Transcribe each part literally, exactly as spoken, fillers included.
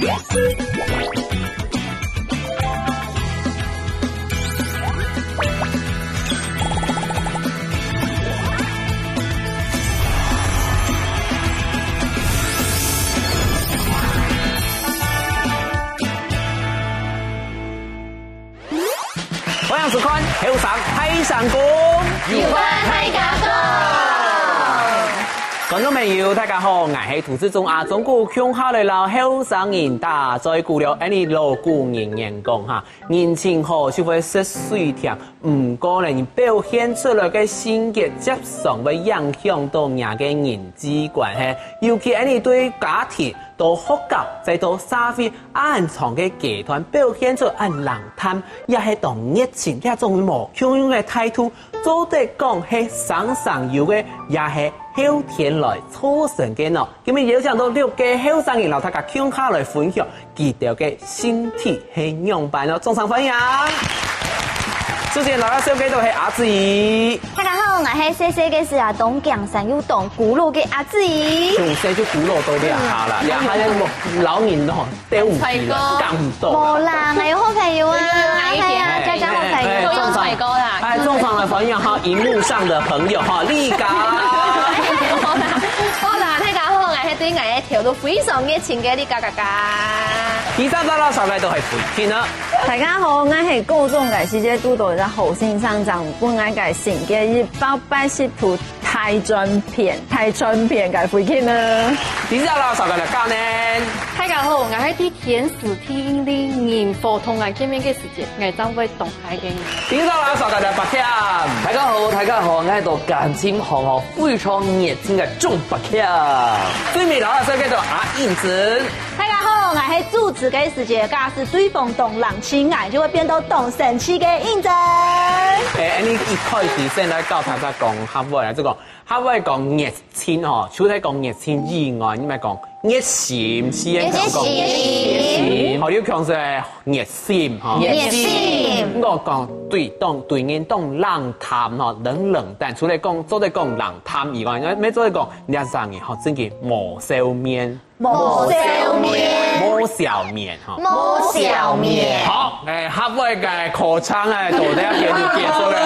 歡迎收看《後生大聲公》，有話大家講。觀眾朋友，大家好，𠊎係涂志忠阿忠哥，共下來摎後生人打嘴鼓了。恁呢老古人言講哈，人情好就會食水甜，毋過呢，你表現出來个性格，輒常會影響到若个人際關係。尤其恁呢對家庭、到學校、再到社會， 恁長个階段表現出恁冷淡，也係當熱情，這種無共樣个態度，做得講係生生有个，也係後天來造成个呢。今日邀請到六个後生人，摎大家共下來分享佢兜个性體係仰般哦。掌聲歡迎！首先，摎大家紹介到係阿志怡。大家好，𠊎係細細个時啊，當驚生又當孤老个阿志怡。從細就孤老到這下啦，這下个老人哦， 對毋起啦，感動。無啦，𠊎有好朋友啊，哎呀，家家好朋友。哎，掌聲，哎，掌聲來歡迎哈，螢幕上的朋友哈，麗佳。好啦，大家好，𠊎係對𠊎个頭路非常熱情个麗佳佳佳。第三隻摎大家紹介到係慧婷呢。大家好，𠊎係高中个時節堵到一個好先生，將分𠊎个性格一百八十度 大轉變，大轉變个慧婷呢？第二隻摎大家紹介到佳寧。大家好，𠊎係在天時地利人和同𠊎見面个時節，𠊎正會當壞个人。第一隻摎大家紹介到白甜。大家好，大家好，𠊎係在感情項哦非常熱情个鍾白甜。最尾摎大家紹介到阿英子。 大家好，𠊎係主持个時節，假使對方當冷清，𠊎就會變到當生氣个英子。哎，恁呢一開始先來教大家講客話啊，這個客話講熱情吼，除了講熱情以外，你愛講熱心，係愛講熱心。熱心。好，有講係熱心吼。熱心。毋過講對，當，對人當冷淡吼，冷冷淡。除了講，做得講冷淡以外，還做得講，這儕人吼，真个無笑面。 無笑面。無笑面吼。無笑面。好，哎，客話个課程哎，到這片就結束了。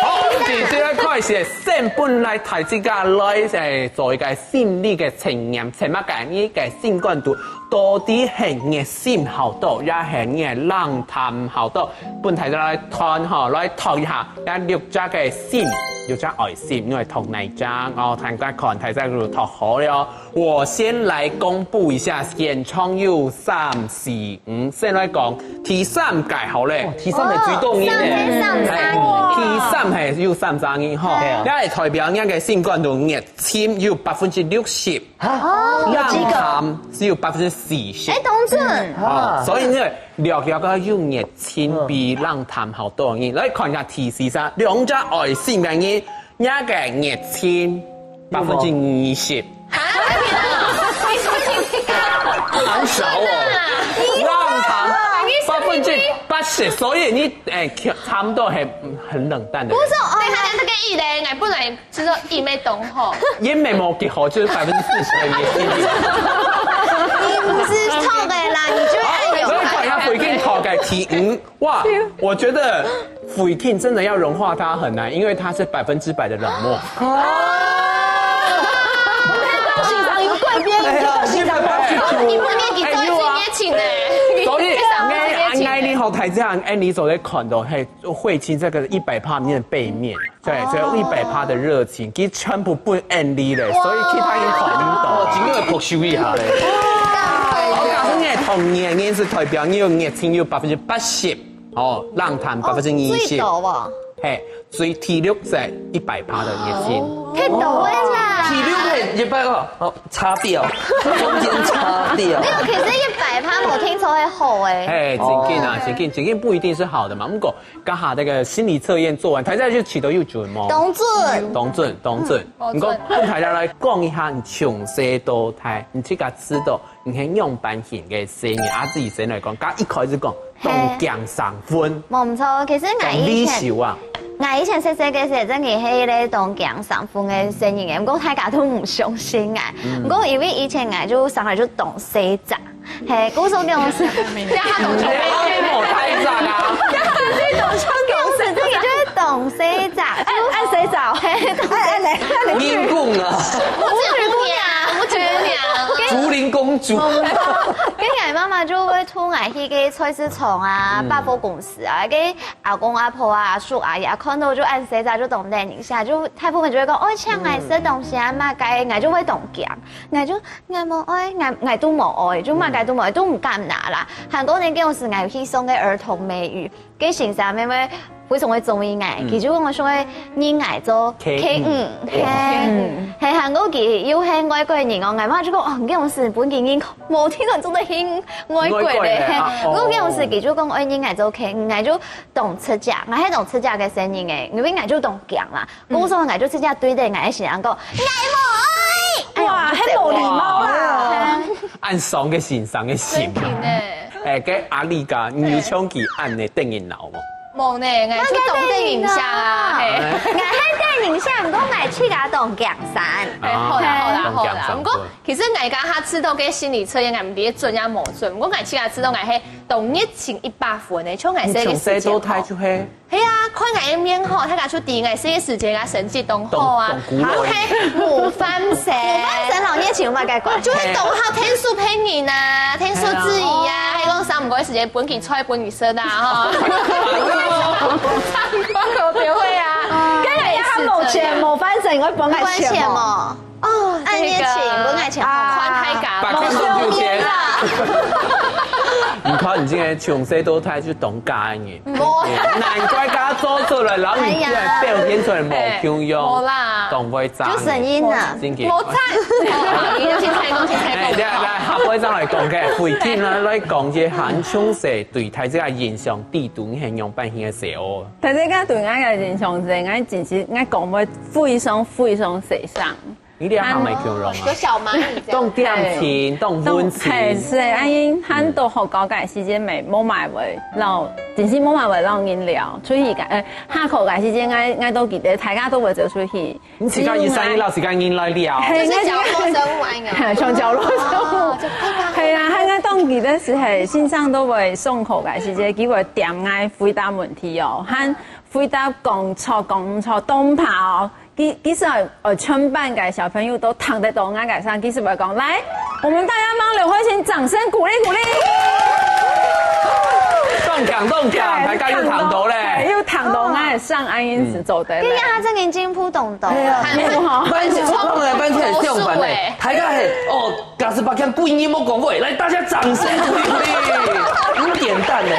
好，直接開始，先分來大自家來，哎，做一個心理个測驗，測麼个你个心肝肚到底係熱心好多，也係你个冷淡好多。分大家來看吼，來讀一下，這六隻个心，六隻愛心，你會讀哪一隻？哦，大家看，大家就讀好了。 我先來公布一下，現場有三四五，先來講第三個好了。哦，第三個最重要的。哦，三個，三個。哎，第三個有三隻人吼，係啊。這代表你个心肝肚熱情有百分之六十，啊？哦，有幾個？冷淡只有百分之四十。哎，當準。哦，啊。所以呢，略略个有熱情比冷淡好多人。來看一下第四隻，兩隻愛心个人， 你个熱情百分之二十。哈？你說你這個，好少哦。冷淡百分之八十，所以你，哎，差不多很，很冷淡的人。不是，哦，等一下，等一下，這個意呢，𠊎本來就說意沒懂吼。也沒有幾好，就是百分之四十的熱情。你毋係讀个啦，你就愛有。好，所以看一下回應頭个題目。 哇，我覺得慧婷真的要融化他很難，因為他是百分之百的冷漠。哦。我們看到現場有怪邊，哎呀，現場跑去。你不念你做一些情呢？所以，非常非常熱情。哎，你好，台這樣，哎，你走在看到，嘿，慧婷這個一百趴面的背面。 對，只有一百趴的熱情，佢全部分恁呢咧，所以其他人看毋到。哦，真个會學習一下。我告訴你，同年你係代表你有熱情有百分之八十，哦，冷淡百分之二十。哦，最多哦。嘿，所以第六係一百趴的熱情。太多了啦。第六个一百哦，哦，差別哦，中間差別哦。沒有，可是一百趴我聽說會好欸。哎，真緊啊，真緊，真緊不一定是好的嘛。不過 這下這個心理測驗做完，大家就試著有準無？當準。當準，當準。嗯，當準。毋過，分大家來講一下，你從細到大，你自家知道你係仰般型个細人，啊，自己先來講，剛一開始講，嘿。當驚生份。無毋著，其實𠊎以前，當利手啊。𠊎以前細細个時，真个係一個當驚生份个細人仔，毋過大家都毋相信𠊎。毋過因為以前𠊎就生來就當細隻，係，故所講是，這下當像妹妹。太長啊！故所講是真个就係當細隻，就恁細隻，係，當細隻。硬功啊！我覺得娘，我覺得娘。竹林公主。跟𠊎媽媽就會同𠊎去个菜市場啊、百貨公司啊，跟阿公阿婆啊、叔阿姨啊，看到就恁細隻就當得人惜，就大部分就會講，哦，請𠊎食東西啊，麼个，𠊎就會當驚，𠊎就𠊎無愛，𠊎𠊎都無愛，就麼个都無愛，都毋敢拿啦。還過呢，該時𠊎有去上个兒童美語，該先生妹妹非常个中意𠊎，佢就講我想愛認𠊎做K五，係，係，還過佢又係外國人哦，𠊎媽就講哦，該時分佢認，無聽人做得認外國个，外國个啊哦係，𠊎該時佢就講愛認𠊎做K五，𠊎就 當直接，𠊎係當直接个細人仔，因為𠊎就當驚啦。故所𠊎就直接對著𠊎个先生講，𠊎無愛。哇，還無禮貌啦！恁爽个先生个心。哎，該阿麗噶，你有像佢恁呢得人惱無？無呢，𠊎就當得人惜啊，係。𠊎係得人惜，毋過𠊎自家當驚生。哎，好啦好啦好啦，毋過其實𠊎家下知道个心理測驗，𠊎毋知準也無準，毋過𠊎自家知道𠊎係當熱情一百分个，像𠊎細个時節。從細到大就係。 係啊，看𠊎个面吼，大家就知𠊎細个時節个成績當好啊，當古老還係模範生。模範生摎熱情有麼个關係？就係當好聽書騙人啊，聽書質疑啊，還講三五個時間分佢菜分佢食啊，吼。唱歌表會啊，跟人家無錢，模範生，我本來錢哦。哦，恁熱情，本來錢好。寬太高。把看中就先。你看你今天從細到大就懂感恩。 難怪佢做出來，然後你突然表現出來無共樣，無啦，當會讚。就聲音啊，真个。無讚。你就去猜講，去猜哎，來來，下回再來講个，回聽啊，來講一下從細對大自家印象底肚係仰般形个事哦。大自家對𠊎个印象係，𠊎真係𠊎講會非常非常細聲。 你這下還吂共樣啊？有小螞蟻這樣。當恬靜，當溫係，情。係，恁樣，還到學校个時間，無麼會摎，真係無麼會摎人聊。出去个，呃，下課个時間，𠊎，𠊎都記得，大家都會走出去。你自家一生一老，自家人來聊。係，就是角落生物啊，應該。像角落生物。哦，就剛剛好。係啊，還𠊎當記得係，係，先生都會上課个時間，佢會點𠊎回答問題哦，還回答講錯、講毋錯，當怕哦。 其，其實呃，全班个小朋友都聽得到𠊎个聲，其實會講，來，我們大家幫劉慧卿掌聲鼓勵鼓勵。當強當強，大家又聽到咧。又聽到𠊎个聲，恁樣係做得咧。對呀，他真的進步當多。有吼。班級，我們班級很像班呢，大家很哦，假使把看故意莫講話，來，大家掌聲鼓勵鼓勵，五點半呢。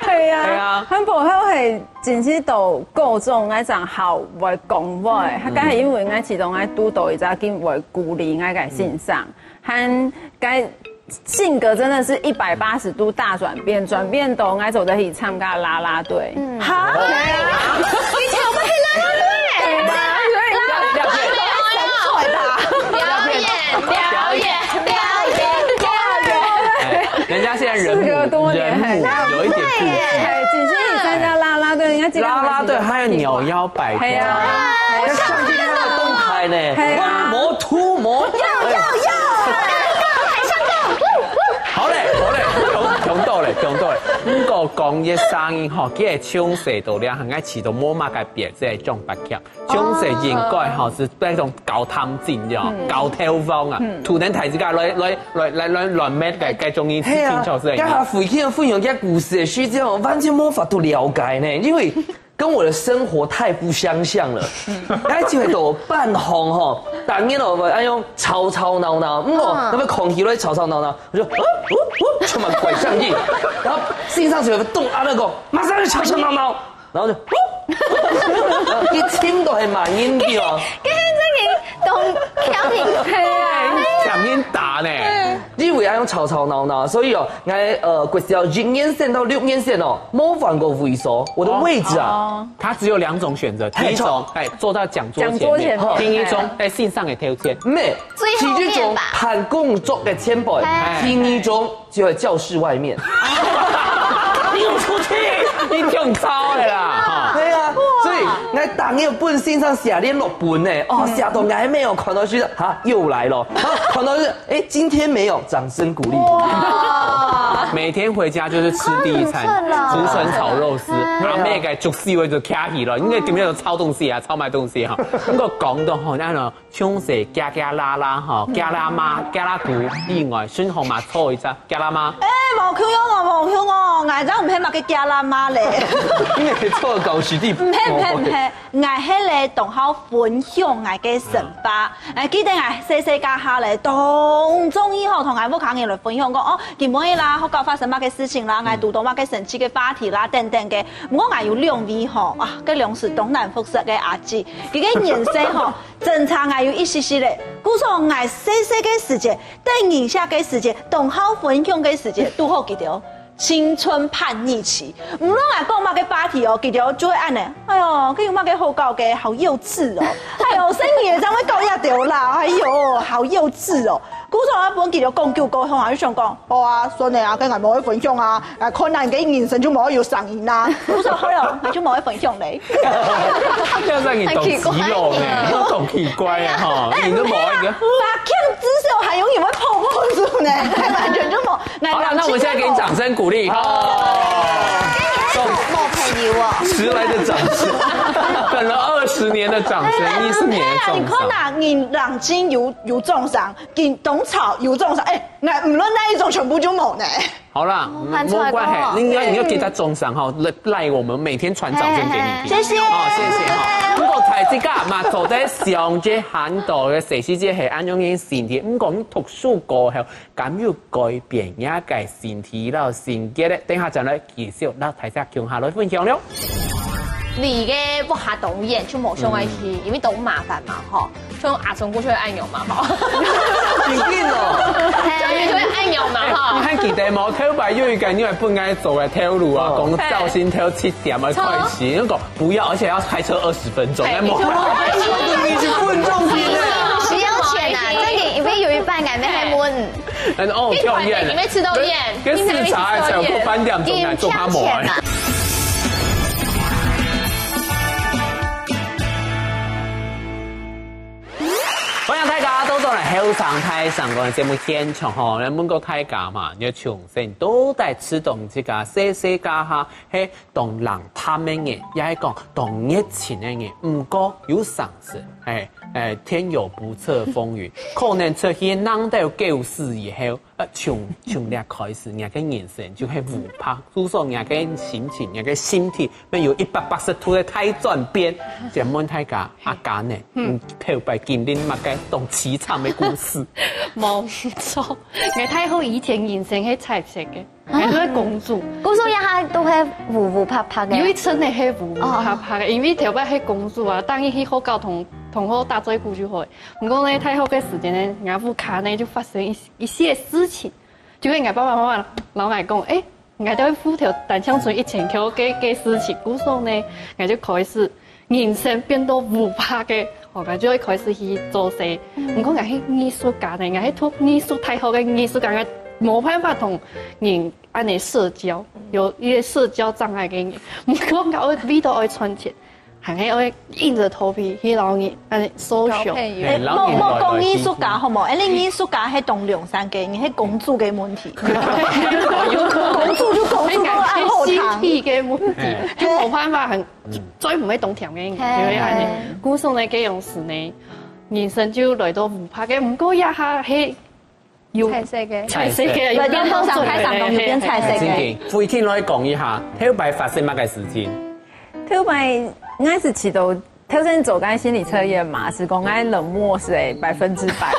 係啊，係啊很不好係。 真係到高中，𠊎正好會講話，該係因為𠊎其中𠊎堵到一隻真會鼓勵𠊎个先生，還該性格真的是一百八十度大轉變，轉變到𠊎做得去參加啦啦隊。哈？你怎麼可以啦啦隊？表演，表演，表演，表演。哎，人家現在人母，事隔多年人母有一點固執。哎，姐姐也參加啦啦隊，你看這個啦啦隊還有扭腰擺動。係啊。要上去那個動態呢，係啊。磨圖磨。好咧，好咧，強，強到咧，強到咧。毋過講一聲音吼，佢係從細到大，還愛試到無麼个別个獎八強。從細應該吼係該種高探精的哦，高挑風啊，突然大自家來來來來來亂搣个該種音，係啊清楚是。剛才回去分享一下故事的時間哦，完全無法度了解呢，因為跟我的生活太不相像了。那就會到半紅吼，當然了，我哎呦吵吵鬧鬧，嗯哦，那麼空氣來吵吵鬧鬧，我就哦哦哦，充滿拐杖力，然後心上就有個動啊那個，馬上就吵吵鬧鬧。 然後就，一聽到係罵人个哦。跟這個當強人係啊。強人打呢。因為愛用吵吵鬧鬧，所以哦，𠊎呃，國小一年生到六年生哦，無換過位所，我的位置啊，他只有兩種選擇，第一種，哎，坐到講桌前面，講桌前面第二種，在線上的挑戰。咩，最後面吧第一種辦公桌的前背，哎第二種就在教室外面。你有出去？你挺超的啦，哈。對啊，該當日本先生寫聯絡本呢，哦，寫到𠊎妹哦，看到就哈又來了，哈，看到就哎今天沒有，掌聲鼓勵。每天回家就是吃第一餐，竹筍炒肉絲，阿妹个竹絲味就卡起了，因為裡面有炒東西啊，炒賣東西哈。不過講到吼，那種 像是加加拉拉吼，加拉媽、加拉姑以外，順風嘛湊一隻加拉媽。哎，無共樣哦，無共樣哦，𠊎正毋係麼个加拉媽咧。你係湊狗屎弟。毋係，毋係，毋係，𠊎係咧當好分享𠊎个生活。哎，記得𠊎細細个下咧，當中意吼，同𠊎屋下人來分享講，哦，今晡日啦，學校發生麼个事情啦，𠊎堵到麼个生趣个話題啦，等等个。毋過𠊎有兩位吼，啊，該兩時當難服侍个阿姊，佢个人生吼， 真差𠊎有一息息咧，故所𠊎細細个時節，等人寫个時節，當好分享个時節，堵好佢兜青春叛逆期。毋論𠊎講麼个話題哦，佢兜就會恁呢。哎喲，佢有麼个好搞个，好幼稚哦。哎喲，細人仔正會搞這兜啦，哎喲，好幼稚哦。故所𠊎分佢兜講久過後，𠊎就想講，好啊，算了啊，該𠊎無愛分享啊。 啊，可能个人生就無有聲音啦。不是，好了，你就無愛分享咧。要讓你懂肌肉呢，你要懂奇怪啊哈，你都無一个。那看至少還有你會泡泡住呢，完全就無。好了，那我們現在給你掌聲鼓勵哈。莫朋友哦。遲來的掌聲，等了二十年的掌聲，一十年的重傷。你看呐，你冷靜有有重傷，你懂吵有重傷，哎，那無論哪一種，全部就無呢。 好啦，莫怪嘿，你要你要記得重傷哈，賴賴我們每天傳掌聲給你聽。謝謝，好，謝謝哈。不過在這個嘛，做得想這很多个，誰是這係恁樣个身體，不過你讀書過後，敢有改變你个身體摎性格咧？等下轉來繼續摎大家共下來分享了。你个屋下當遠，就無想愛去，因為當麻煩嘛，吼。 像阿忠過去會恁樣嘛，吼。真緊哦。就會恁樣嘛，吼。你還記得無？頭擺有一個你還分𠊎做个頭路啊，講朝晨頭七點啊開始，那個不要，而且要開車二十分鐘，哎，那麼你是分重心的。需要錢啊，這個因為有一半感覺還問。嗯，哦，你團隊裡面吃到厭，跟視察的時候不翻掉，總來做他們。歡迎大家倒轉來後生大聲公个節目現場吼，來問過大家嘛，你從前到底知道自家細細个下係當冷淡个人，也係講當熱情个人，毋過有常識，哎哎，天有不測風雲，可能出去弄到狗屎以後，呃，從從這開始，你个人生就係烏白，就說你个心情，你个心態，會有一百八十度个大轉變。請問大家， 阿嘉呢？嗯，頭擺經歷麼个當悽慘个故事？無錯，𠊎大學以前人生係彩色个，𠊎都係公主。公主一下都係烏烏白白个。有一陣仔係烏烏白白个，因為頭擺係公主啊，當然去學校同同學打嘴鼓就好。毋過呢，大學个時間呢，𠊎屋下呢就發生一一些事情，就係𠊎爸爸媽媽摎𠊎講，誒， 𠊎兜戶頭單淨存一千箍个个事情，故所呢，𠊎就開始人生變到烏白个，哦，𠊎就會開始去做事。毋過𠊎係藝術家呢，𠊎係讀藝術大學个藝術家，𠊎無辦法同人恁樣社交，有一些社交障礙个人。毋過𠊎會為著愛賺錢， 還係愛硬著頭皮去摎人恁樣social。交朋友。莫莫講藝術家好無？因為藝術家係當良善个，你係公主个問題。公主就公主，都愛好聽。心態个問題，就無辦法很，最毋會當甜个，因為恁樣。故所呢，該樣時呢，人生就來到烏白个，毋過這下係 有彩色个。彩色个，有變到上台上講有變彩色个。正經，慧婷來講一下，頭擺發生麼个事情？頭擺，𠊎係試著，頭先做該心理測驗嘛，係講𠊎冷漠係百分之百。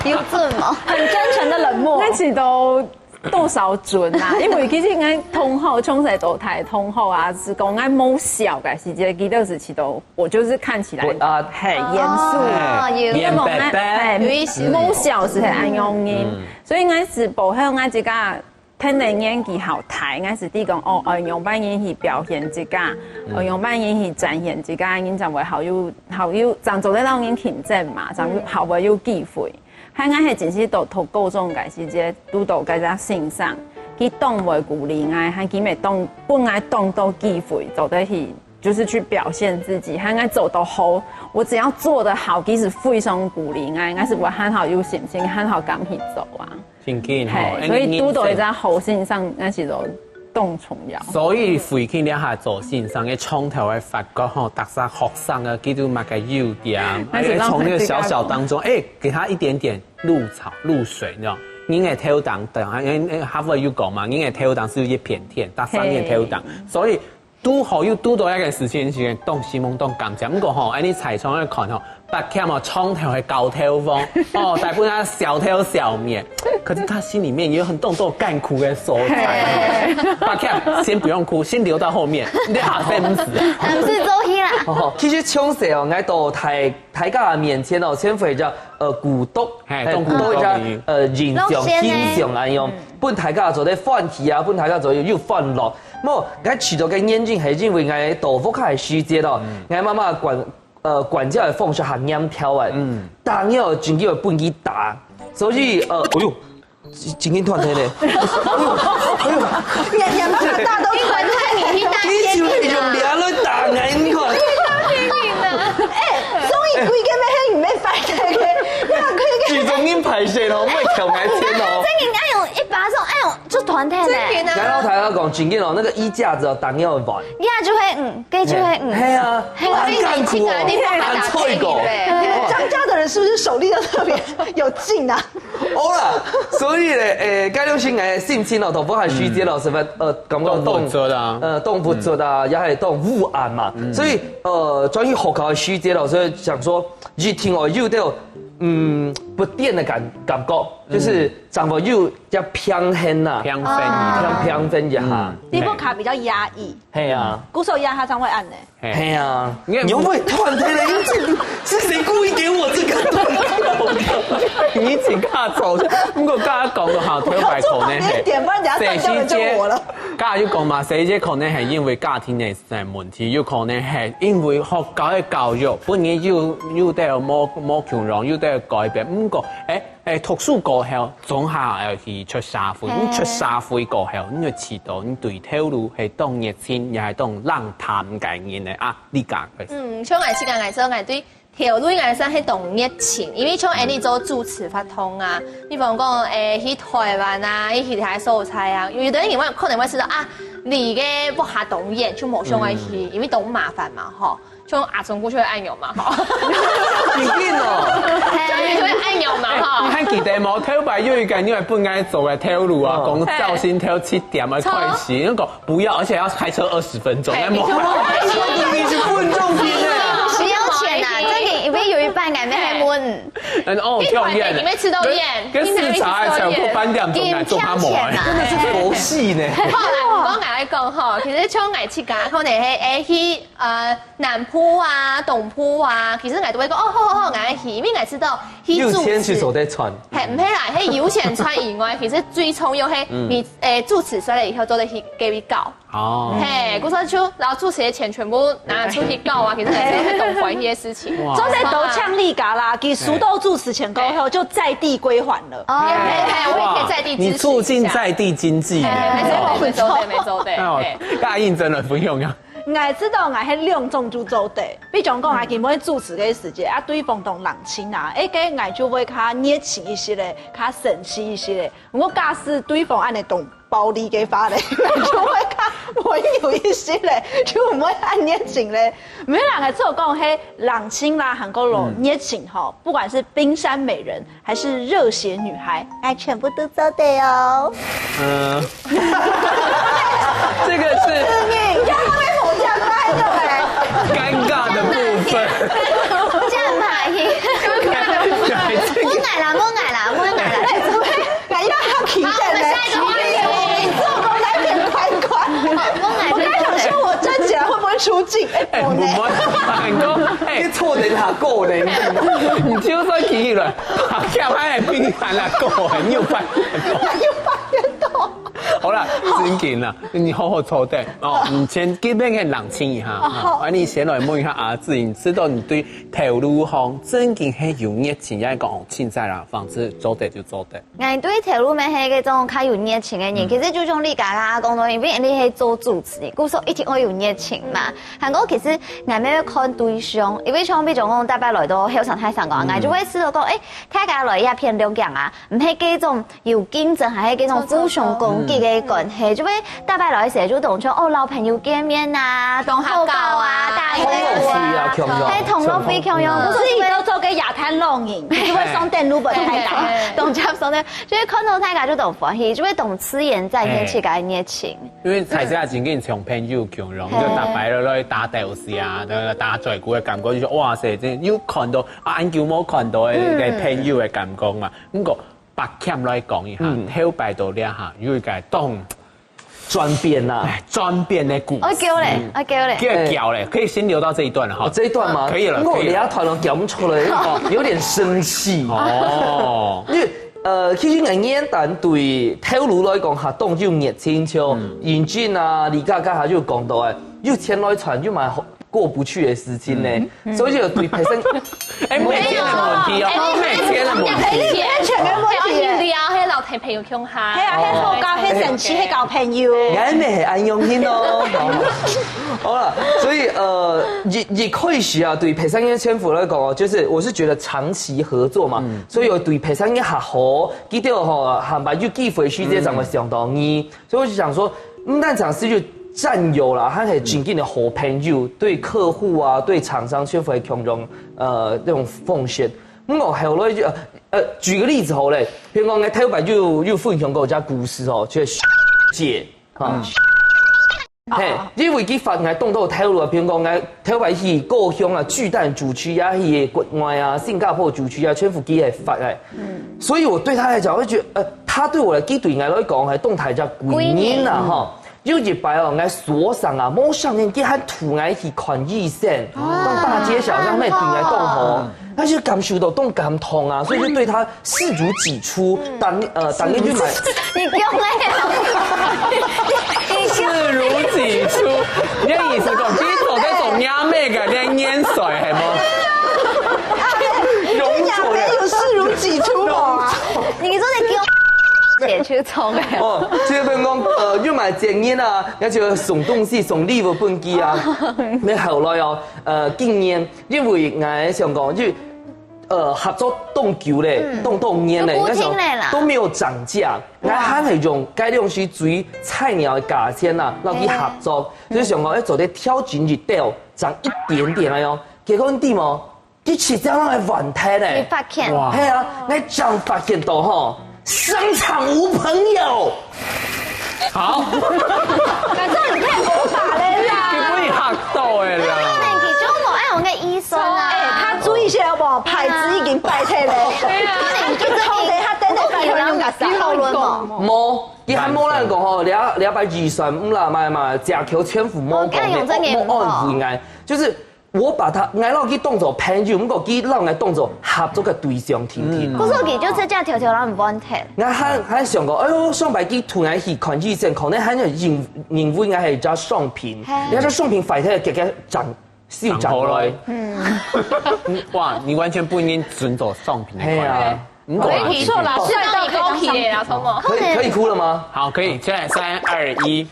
有準無？很真誠的冷漠。𠊎試著多少準啊，因為其實𠊎同學，從細到大同學啊，係講𠊎無笑个時節，佢兜係試著 我就是看起來，啊，很嚴肅，哦，有。臉白白。哎，有一些。無笑係很恁樣个。所以𠊎係報考𠊎自家天然年紀好大，𠊎係知講，哦，愛仰般人去表現自家，愛仰般人去展現自家，人正會好有好有，正做得摎人競爭嘛，正好會有機會。還𠊎係真係到讀高中个時節，堵到該隻先生，佢當會鼓勵𠊎，還佢乜當分𠊎當多機會，做得去就是去表现自己，還愛做到好。我只要做得好，其實非常鼓勵，𠊎，𠊎係會很好有信心，很好敢去做啊。真緊吼，嘿，所以堵到一隻好先生，該係都當重要。所以回去這下做先生个，從頭个發覺吼，逐儕學生个，佢都麼个優點，那是而且從那個小小當中，哎，給他一點點露草、露水，你知道？你个頭頂，等下，因為因為哈佛有講嘛，你个頭頂係有一片天，大三年頭頂，所以堵好又堵到一個事情，是當希望當感謝。不過吼，哎，你彩妝來看吼，八強哦，從頭係高頭翁，哦，大部分他小頭小面，可是他心裡面也有很多很多艱苦的所在。八強，先不用哭，先留到後面，你下先毋死。毋使做戲啦。哦，其實從細哦，𠊎到大大家面前哦，先會叫呃鼓勵，嘿，嘿當鼓勵鼓勵一下你呃形象樂天呢形象恁樣，分大家做得歡喜啊，分大家做得有歡樂。無，𠊎試到个原因係因為𠊎到屋下个時節咯，𠊎媽媽管呃管教个方式還嚴條啊，打人真經會分佢打，所以呃，哎喲。真經斷忒咧！哎喲，哎喲，你你妈妈大都你管太你去大你就係用天平啊！掠來打人，你看。哎，所以規个咩，你没反对个，你还可以最重要歹勢咯，莫挑𠊎天哦。真應該用一把手，哎呦，就斷忒咧。真的啊然後大家講，真經哦，那個衣架子哦，打人會玩。你就會嗯，該就會嗯。係啊，嘿很艱苦哦，很脆狗。张家的人是不是手力都特别有劲啊？好啦，所以咧，誒，該種性个心情咯，同屋下時節咯，十分呃，感覺當當鬱卒啊呃，當鬱卒啊，也係當烏暗嘛。所以呃，轉去學校个時節咯，所以想說一定哦，有兜嗯不變个感感覺，就是生活有要平衡呐，平衡一下。平平衡一下。你屋下比較壓抑，係啊，故所壓下正會恁呢。係啊，你看你會斷忒了，因為這個是誰故意給我這個斷掉的？你自家做，不過剛剛講到哈，頭擺可能係，點半等下斷掉了就我了。剛才就講嘛，細姐可能係因為家庭个問題，有可能係因為學校个教育，本人有有兜無無共樣，有兜改變。不過，誒誒，讀書過後，總下愛去出社會。你出社會過後，你就知道你對頭路係當熱情，也係當冷淡个人个啊。你講，嗯，像𠊎自家來說，𠊎對頭路應該算係當熱情，因為像恁呢做主持活動啊，比方講，誒，去台灣啊，去其他所在啊，有的人可能會知道啊，離个屋下當遠，就無想愛去，因為當麻煩嘛，吼。像阿忠哥就會恁樣嘛，吼。你病哦，就會恁樣嘛，吼。你還記得無？頭擺有一個你會本來做个頭路啊，講朝晨頭七點啊開始，那個不要，而且要開車二十分鐘，那麼你是分眾病呢。不要錢啊，這裡裡面有一半感覺還問，嗯哦，一團裡面吃到厭，跟市場還全部搬掉，總來做他們。錢啊。真的是佛系呢。好啦，毋過𠊎來講吼，其實像𠊎自家，可能係誒去呃南部啊、東部啊，其實𠊎都會講哦，好好好，𠊎去，因為𠊎知道去主持有錢去手袋賺。嘿，毋係啦，係有錢賺以外，其實最重要係你誒主持出來以後做得去給佢搞。哦，嘿，故所就然後主持的錢全部拿出去搞啊，其實還是很歡喜的事情。哇做得都像你家啦，佢收到主持錢過後就在地歸還了。嘿嘿嘿，我也可以在地支持一下。你促進在地經濟呢。嘿，沒錯，沒錯，對，沒錯，對。哦嘿，該阿英真的不用啊。𠊎知道𠊎係兩種就做得，比如講啊，佢每主持个時節啊，對方當冷清啊，誒，該𠊎就會較熱情一些咧，較生氣一些咧。毋過假使對方恁呢當暴力个話咧，𠊎就會較溫柔一些咧，就毋會恁熱情咧。毋係啦，𠊎只有講係冷清啦，還過咯熱情吼，不管是冰山美人還是熱血女孩，𠊎全部都做得哦。嗯，這個是你看他被吼這樣，他還有哎，尷尬的部分。這樣嘛，我來啦，我來啦，我來啦。哎呀，他皮蛋呢？好，我們下一個話題。你做我來點乖乖。我來我剛想說我站起來會不會出鏡？哎，哎，我呢？我們很多，哎，你坐等下夠呢，你就算起來，爬下來冰山了，夠很有辦法。又發現到。好啦，正經啦，你好好坐等哦。你先基本个冷靜一下，哦，好。啊，你先來問一下阿志，你知道你對頭路項正經係有熱情，也講哦，凊彩啦，反正做得就做得。𠊎對頭路乜係該種較有熱情个人，嗯。其實就像你剛剛講到，因為你係做主持人，故所一定會有熱情嘛。還過其實𠊎乜愛看對象，因為像比如講，逐擺來到後生大聲公，嗯。𠊎就會試著講，誒，大家來這片錄影啊，毋係該種 有競爭，還係該種互相攻擊个關係，嗯。就會逐擺來時就當像，哦，老朋友見面啊，同學搞啊，打招呼啊，同樂會啊，共樣。係，同樂會共樣，嗯。可是你都做个亞太浪人，你就會上電路本來打，嘿。當接上的，就會看到大家就當歡喜，就會當自然展現自家个熱情。因為大家正經像朋友共樣，嘿。就逐擺來打鬥敘啊，打嘴鼓个感覺，就說，哇塞，真有看到啊，恁久無看到个，嗯。个朋友个感覺嘛。毋過 白欠來講一下，嗯。頭擺到這下，有一個當轉變啊。哎，轉變的故事。我叫嘞，嗯。我叫嘞。叫，叫嘞，可以先留到這一段了哈。哦，這一段嗎？可以了，可以了。我等下突然講不出來，哦，有點生氣。哦。因為，呃，其實𠊎原本對頭路來講哈，當有熱情，像嗯。英俊啊、李佳佳哈，就講到哎，有錢來賺，就買好 過不去的事情呢。嗯。所以就對別人，哎，沒錢的問題哦，哎，沒錢的問題。沒錢的問題耶。你聊，嘿，老太朋友共下。嘿啊，嘿好搞，嘿神奇，嘿交朋友。哎，沒，很安用心哦。好了，所以，呃，一，一開始啊，對別人个圈子來講哦，就是我是覺得長期合作嘛，嗯。所以我對別人个合作，佢兜吼，還蠻有機會時間上會想到你。 所以我就想說，毋單淨係就戰友啦，還係正經个好朋友，對客戶啊，對廠商全部會共樣，呃，這種奉獻。毋過後來就，呃，呃，舉個例子好了，譬如講，𠊎頭擺就有分享過一個故事哦，就是姐，啊。嗯。嘿，因為佢發𠊎當多頭路啊，譬如講，𠊎頭擺去故鄉啊，巨蛋主持啊，去國外啊，新加坡主持啊，全部佢會發个。嗯。所以我對他來講，我就覺得，呃， 他對我來，佢對𠊎來講，還當大隻貴人啊，貴人。哈。有一擺哦，𠊎受傷啊，無想到佢還渡𠊎去看醫生，哦。當大街小巷乜對𠊎當好，哦。但是感受到當感動啊，所以就對他視如己出，嗯。當，呃，當天就買。你講嘞，你講。視如己出，你的意思講，你做得做娘妹个，你還年歲，係無？啊，容錯了。你也沒有視如己出啊。你做得給我解決錯哎。哦，這邊講，呃，又買剪煙啊，而且送東西、送禮物分佢啊。哦。那後來哦，呃，今年因為𠊎想講，就，呃，合作當久嘞，嗯。當多年嘞，就固定嘞啦。那時候都沒有漲價，哇。那還係用該東西最菜鳥的價錢啊，然後去合作，嗯。就想講，哎，做得調整一點，漲一點點而已哦。結果你知無？ 佢直接讓佢還忒咧。你發現。哇。係啊，𠊎正發現到吼，商場無朋友。好。反正你騙我法人啦。你被嚇到了啦。那你就無愛用个醫生啊。哎，他注意一下好不好？牌子已經擺忒了。對啊。你就偷給他等等擺脫用个啥？你討論嘛。無，佢還無人講吼，兩，兩百二十五啦，買，買，假球全部無講，哦，看有這個無，無按回來，就是 我把他，𠊎摎佢當做朋友，毋過佢摎𠊎當做合作个對象，定定。嗯。故所佢就直接偷偷摎你換忒。𠊎還，還想講，哎喲，上擺佢渡𠊎去看醫生，可能還有認，認為𠊎係一隻商品，嘿。你看這商品壞忒，結果漲，又漲落來。漲回來。嗯。哇，你完全不應該遵守商品的觀念。係啊。 毋過啊，哎，不錯啦，帥到可以當商品。可以，可以哭了嗎？好，可以，現在三二一。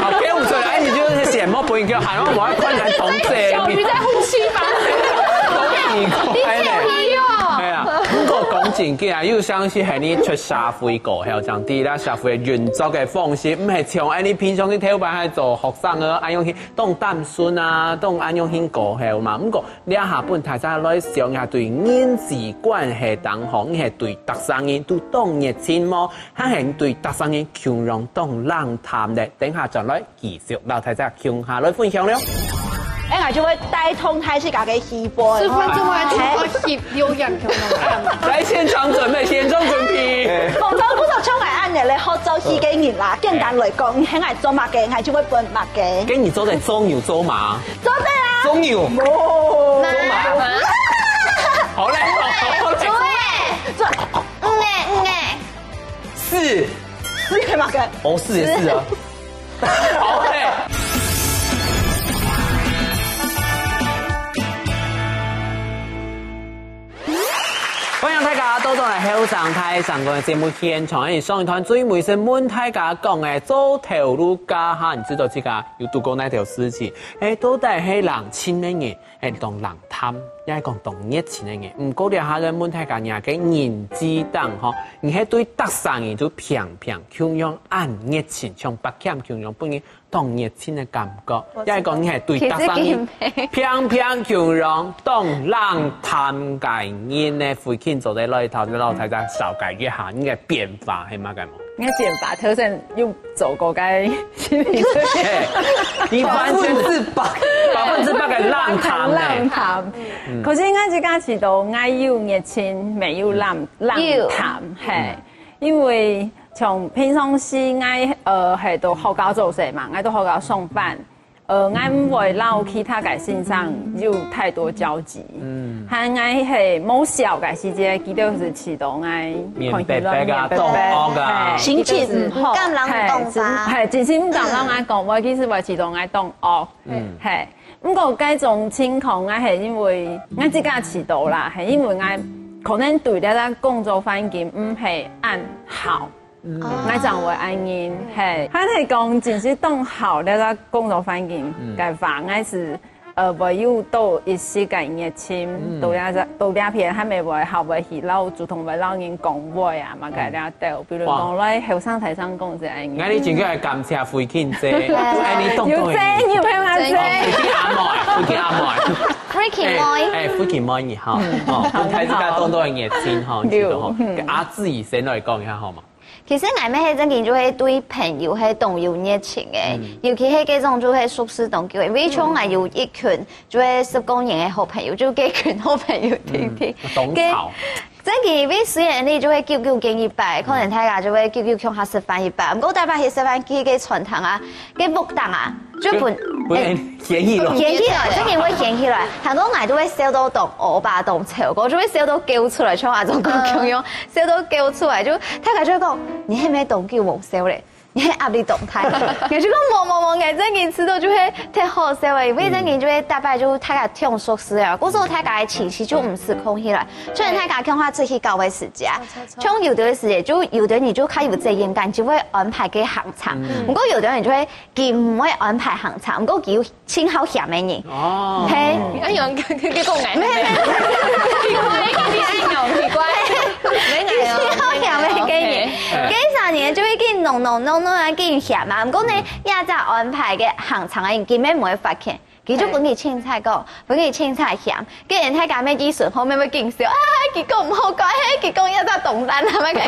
好，給我出來，哎，你就是選莫不應該喊，我要看你還同志。小魚在呼吸吧？奇怪呢。你小魚哦。哎呀，毋過講真个啊，又相信係你出社會過後，像知啦社會運作个方式，毋係像哎你平常去頭擺還做學生啊，哎用去當單純啊，當哎用去過後嘛。毋過 這下分大家來想一下，對人際關係當中，你係對逐儕人都當熱情無？還係對逐儕人共樣當冷淡呢？等下轉來繼續摎大家共下來分享了。哎，𠊎就會帶動大自家个氣氛。十分鐘還做到十六樣，來，現場準備，現場準備。廣州不少充滿暗夜的好做戲个人啦，簡單來講，你很愛做麼个，你就會分麼个。跟你做在做牛做馬。 做得啊。中牛。哦。中马。好嘞，好嘞。做，嗯哎，嗯哎。四。四个嘛，哦，是也是啊。好嘞。歡迎大家倒轉來後生大聲公个節目現場。欸，上一段最尾係問大家講个，做頭路該下，你知道自家有堵過哪條事情？欸，到底係冷清个人，係當冷淡，也係講當熱情个人？毋過這下來問大家，你个人際當中吼，你係對逐儕人就平平共樣恁熱情，像八強共樣，分人當熱情个感覺，也係講你係對逐儕人平平共樣當冷淡个人呢？輝慶做得來頭，摎大家紹介一下你个變化係麼个無？你个變化頭先有做過个心理測驗。嘿，你完全是百百分之百个冷淡呢。冷淡。可是𠊎自家知道，𠊎有熱情，乜有冷冷淡，嘿。因為像平常時𠊎呃係到學校做事嘛，𠊎到學校上班，呃，𠊎毋會摎其他个先生有太多交集。嗯，還𠊎係無笑个時節，佢兜係知道𠊎面白白啊，當惡啊，心情毋好，毋敢摎人講話，係，真心毋敢摎𠊎講話，其實會知道𠊎當惡。嗯，係，毋過該種情況，𠊎係因為𠊎自家知道啦，係因為𠊎可能對這個工作環境毋係恁好。 𠊎正會恁樣，係，還係講真實當好這個工作環境个話，𠊎係呃會有多一息个熱情，到這到這片還係會好會去摎主動會摎人講話啊，麼个這兜，比如講來後生大聲公係恁樣。𠊎你真个愛感謝輝慶姐，哎，你懂懂。有這有沒有啊？這輝慶阿妹，輝慶阿妹。輝慶妹，哎，輝慶妹你好，哦，分大家多多个熱情哈，你知道哈。阿志先來講一下好嗎？ 其實𠊎乜係正經就係對朋友係當有熱情个，尤其係該種就係熟識當久个。因為像𠊎有一群就係十幾年个好朋友，就該群好朋友定定。該正經因為雖然你就係久久見一擺，可能大家就係久久共下食飯一擺，毋過逐擺去食飯去該餐廳啊，該屋頂啊，就分分人嫌棄了。嫌棄了，正經會嫌棄了。還過𠊎都會笑到當惡吧，當醜，我就會笑到噭出來，像阿忠哥共樣。 笑到噭出來，就大家就會講，你係毋係當久無笑咧？你係壓力當大？𠊎就講無無無，𠊎正經試著就係忒好笑个，因為正經就係逐擺就大家忒熟識了，故所大家个情緒就毋失控起來，雖然大家共下出去搞个時節，像有个時節就有个人就較有責任感，就會安排个行程，毋過有个人就會佢毋會安排行程，毋過佢有 盡好嫌个人。哦，係，你愛用，你講𠊎，奇怪，奇怪，奇怪，盡好嫌个人，該儕人就已經弄弄弄弄啊，緊嫌嘛。毋過呢，這隻安排个行程个人根本毋會發現，佢就分你凊彩講，分你凊彩嫌。 該人大家乜記順，後面會緊笑，啊，佢講毋好怪，佢講這隻當爛啊，麼个。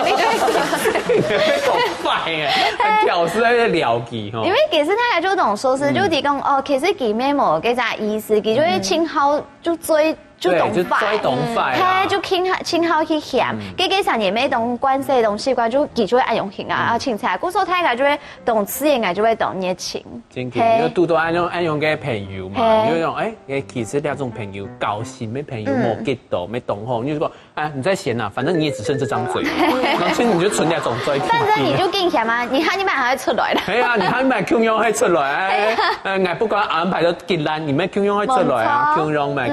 講壞欸，很挑事在那聊佢吼。因為其實大家就懂說是，就提供哦，其實佢乜無該隻意思，佢就會盡好就做就當壞，就做當壞啊，係，就盡好盡好去嫌，該个啥人乜當慣勢當習慣，就佢就會恁樣行啊，啊，凊彩，故所大家就會當自然个就會當熱情。 真个，你就堵到恁樣恁樣个朋友嘛，你就講，哎，其實這種朋友，交心个朋友無幾多，無當好，你就講，哎，你再嫌啊，反正你也只剩這張嘴了，然後所以你就存兩種嘴。反正你就緊嫌嘛，你下禮拜還會出來的。哎呀，你下禮拜共樣會出來，哎，呃，𠊎不管安排到幾爛，你乜共樣會出來啊，共樣嘛，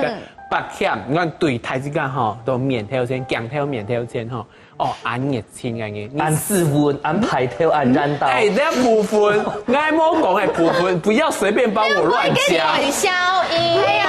八險，你看對待自家吼，都面頭前，鏡頭面頭前吼， 哦，恁熱情个人，恁斯文，恁派頭，恁緣投。哎，這部分，𠊎無講个部分，不要隨便幫我亂加。情緒效應，哎呀，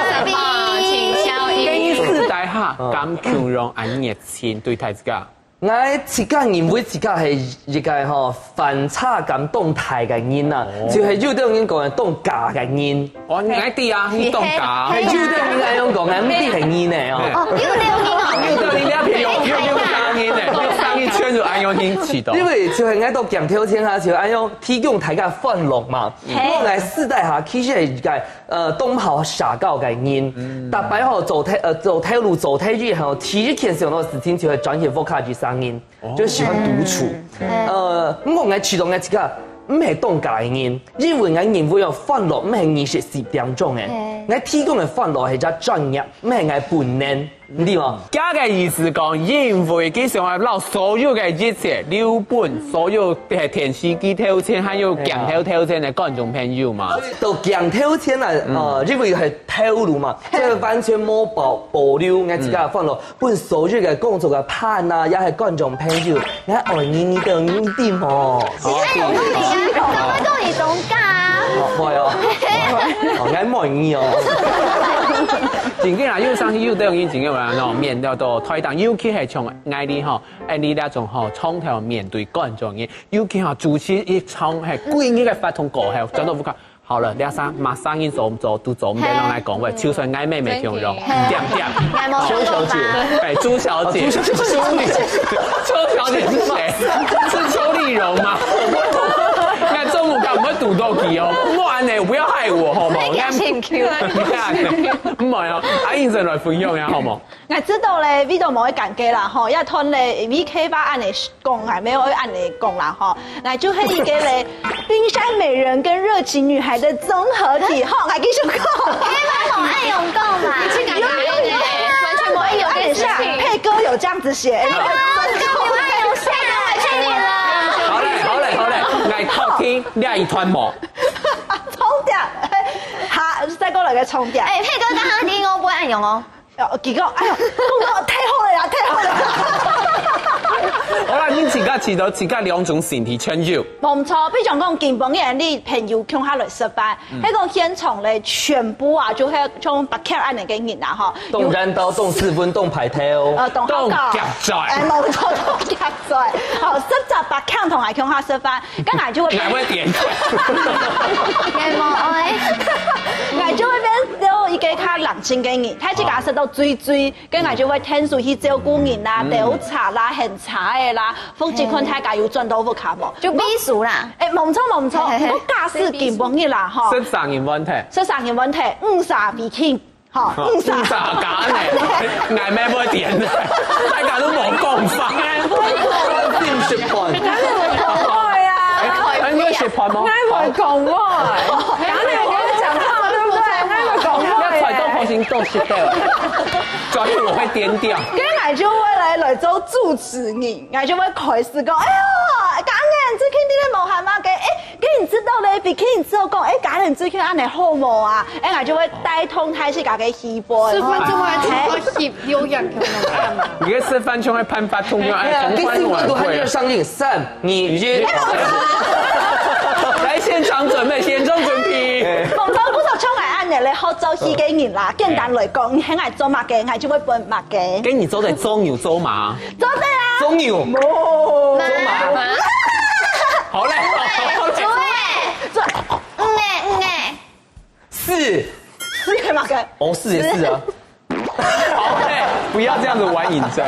情緒效應。建議私底下，敢共樣恁熱情對待自家。𠊎自家認為自家係一個吼反差感當大个人啊，就係有兜人講个當假个人。 哦，你愛知啊，你當假。係，有兜人恁樣講，𠊎毋知係你呢哦。哦，有兜人哦。有兜人，你愛別用，用，用假人呢，用假人全部恁樣去試著。因為就係𠊎到鏡頭前下，就恁樣提供大家歡樂嘛。我𠊎私底下其實係一個，呃，當好社交个人。逐擺吼做頭，呃，做頭路做頭日吼，第一件想到个事情就係轉去屋下一儕人。 就喜歡獨處。呃，毋過𠊎試著𠊎自家毋係當假个人，因為𠊎認為哦，歡樂毋係二十四點鐘个。𠊎提供个歡樂係隻專業，毋係𠊎本能。你知無？佢个意思講，因為佢想要摎所有个一切，留分所有个電視機頭前，還有鏡頭頭前个觀眾朋友嘛。到鏡頭前來，呃，因為係頭路嘛，所以完全無保保留，𠊎自家放落，分所有个工作个伴啊，也係觀眾朋友，𠊎愛你，你都你知無？好，好，好。 會哦，哦，𠊎滿意哦。正經啦，有生氣有得人正經話喏，面對到台頂，尤其係像𠊎哩吼，𠊎哩這種吼，從頭面對觀眾个，尤其吼主持一場係幾日个活動過後，轉到屋下，好了，這下麼儕人做毋做，都做毋得，人來講話，就算𠊎妹妹共樣，點點。朱小姐，哎，朱小姐，朱小姐，朱小姐是誰？是邱麗蓉嗎？ 𠊎做毋敢，毋會堵到佢哦。莫恁樣，不要害我，好無？你看，你看，毋好哦。阿英仔來分享一下，好無？𠊎知道咧，味道無會尷尬啦，吼，也同咧，V K八恁樣講，還沒有恁樣講啦，吼。𠊎就係一個咧，冰山美人跟熱情女孩的綜合體，吼，𠊎繼續講。你們好愛用夠嘛？你去哪裡呢？完全不會有這件事情。配歌有這樣子寫。 好咧，好咧，好咧，𠊎偷聽這一段無？重點，哈，再過來個重點。哎，佩哥剛剛你應該不會恁樣哦。哦，結果，哎喲，講到太好了啦，太好了。好啦，你自家試到自家兩種身體全有。無錯，比如講，今晡日你朋友共下來食飯，該個現場咧，全部啊，就係像白客恁樣个人啊，吼。當然到，當斯文，當派頭。呃，當好搞。當夾嘴。哎，無錯，當夾嘴。好，十隻白客同𠊎共下食飯，該𠊎就會變，𠊎會點。𠊎無愛。𠊎就會變做一個較冷靜个人，佢自家食到最最，該𠊎就會𢯭手去照顧人啦、兜茶啦、喊茶个啦，或者看大家有轉到屋下無。就避暑啦。哎，無錯，無錯。嘿嘿嘿。我假使今晡日啦，吼。十三人問題。十三人問題，五儕比拼。 吼，五儕。五儕加呢，𠊎乜會點，大家都無講法。點食飯。哎，你有食飯嗎？𠊎會講話，然後你有跟我講話，對不對？𠊎會講話。你要揣到開心都食掉，轉去我會點掉。該𠊎就會來，來做主持人，𠊎就會開始講，哎喲，家人最近你在無閒嗎？該，哎， 該你知道咧，比起你知道講，哎，家人最近恁樣好無啊？哎，𠊎就會帶動大自家个氣氛。十分鐘還聽到翕有影響。你个示範像个潘發通樣，哎，哎呀，第四季度還沒有上映，三、二、一。來，現場準備，現場準備。無錯，故所像𠊎恁樣咧，好做戲个人啦，簡單來講，你喊𠊎做麼个，𠊎就會分麼个。該你做得做牛做馬？做得啊。做牛。無。做馬。好嘞，好嘞。做，嗯欸，嗯欸。四。四个麼个？哦，四也是啊。好嘞，不要這樣子玩引戰。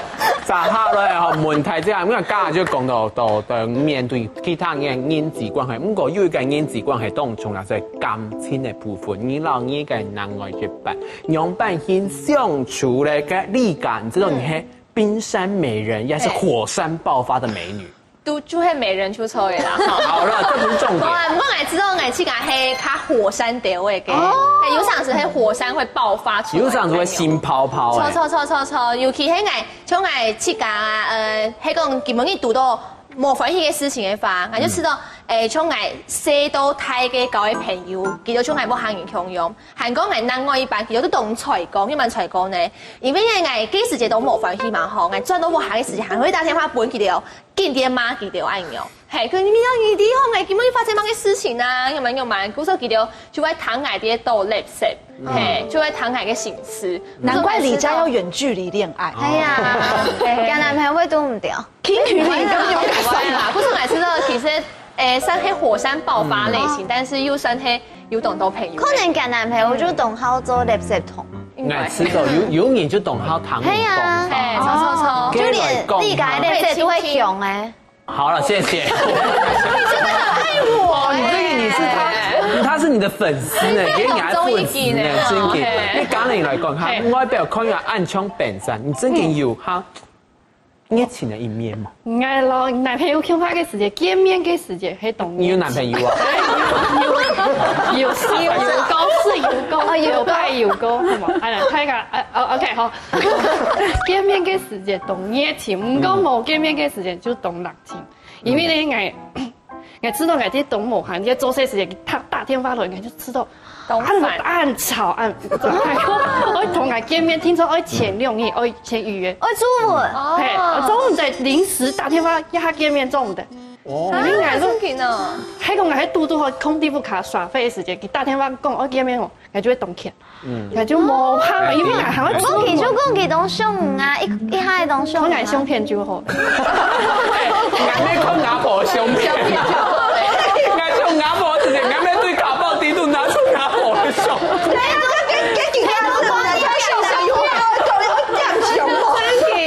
接下來吼，問題這樣，因為剛才就講到，到，到面對其他人的人際關係，不過有一個人際關係當中啊，在感情的部分，你摎你个另外一半，仰般去相處咧？該你感覺到你係冰山美人，也是火山爆發的美女？ 都就係美人出錯个啦，吼。好了，這不是重點。好啊，毋過𠊎知道𠊎自家係較火山底位个，哦。哎，有常時係火山會爆發出來。有常時會心泡泡欸。錯，錯，錯，錯，錯，尤其係𠊎，像𠊎自家啊，呃，係講根本你堵到無歡喜个事情个話，𠊎就知道，嗯。哎，像𠊎細到大个交个朋友，佢兜像𠊎屋下人共樣，還講𠊎另外一半，佢兜都當衰過，你蠻衰過呢。因為𠊎該時節都無歡喜嘛，吼，𠊎轉到屋下个時節，還會打電話分佢兜。 緊點罵佢兜恁樣。嘿，佢你你你你好，哎，今晡日發生麼个事情啊？有沒有有沒有？故所佢兜就會聽𠊎兜倒垃圾，嘿，就會聽𠊎个心事。難怪李佳要遠距離戀愛。哎呀，交男朋友會堵毋著。近距離你根本就無感受。哎呀，故所𠊎知道，其實，誒，算係火山爆發類型，但是又算係有當多朋友。可能交男朋友就當好做垃圾桶。應該。𠊎知道，有有人就當好聽人講話。哎呀，嘿，錯錯錯。就連你个垃圾都會用誒。 好了，謝謝。你真的很愛我欸。你這個你是他，他是你的粉絲呢，連你還粉絲呢，真的。你講你來講，哈，嘿。外表看起來恁像本山，你真的有哈？熱情个一面嘛。𠊎摎男朋友共下个時節，見面个時節，係當熱情。你有男朋友啊？有，有，有，有過，是有過，哦，有過。有過，有過，好無？哎呀，大家，啊，哦，OK，好。見面个時節當熱情，毋過無見面个時節就當冷清。因為呢，𠊎，𠊎知道𠊎在當無閒，在做事時節，佢打，打電話來，𠊎就知道 當煩。恁，恁吵，恁，我同佢見面，聽說愛前兩日，愛先預約。愛注文。哦。嘿，做毋得臨時打電話約佢見面，做毋得。哦。啊，你還係，真緊哦。還講還堵堵好空地不卡耍廢的時間，佢打電話講愛見面哦，𠊎就會當譴。嗯。𠊎就無辦法，因為𠊎還愛注文。毋過佢就講佢當想你啊，一，一下當想你啊。我愛相片就好。 𠊎愛看阿婆相片。相片就好了。𠊎像阿婆直接，𠊎愛對卡包底肚拿出阿婆个相。對啊，跟，跟今天都講了，他笑笑有話，有點像哦。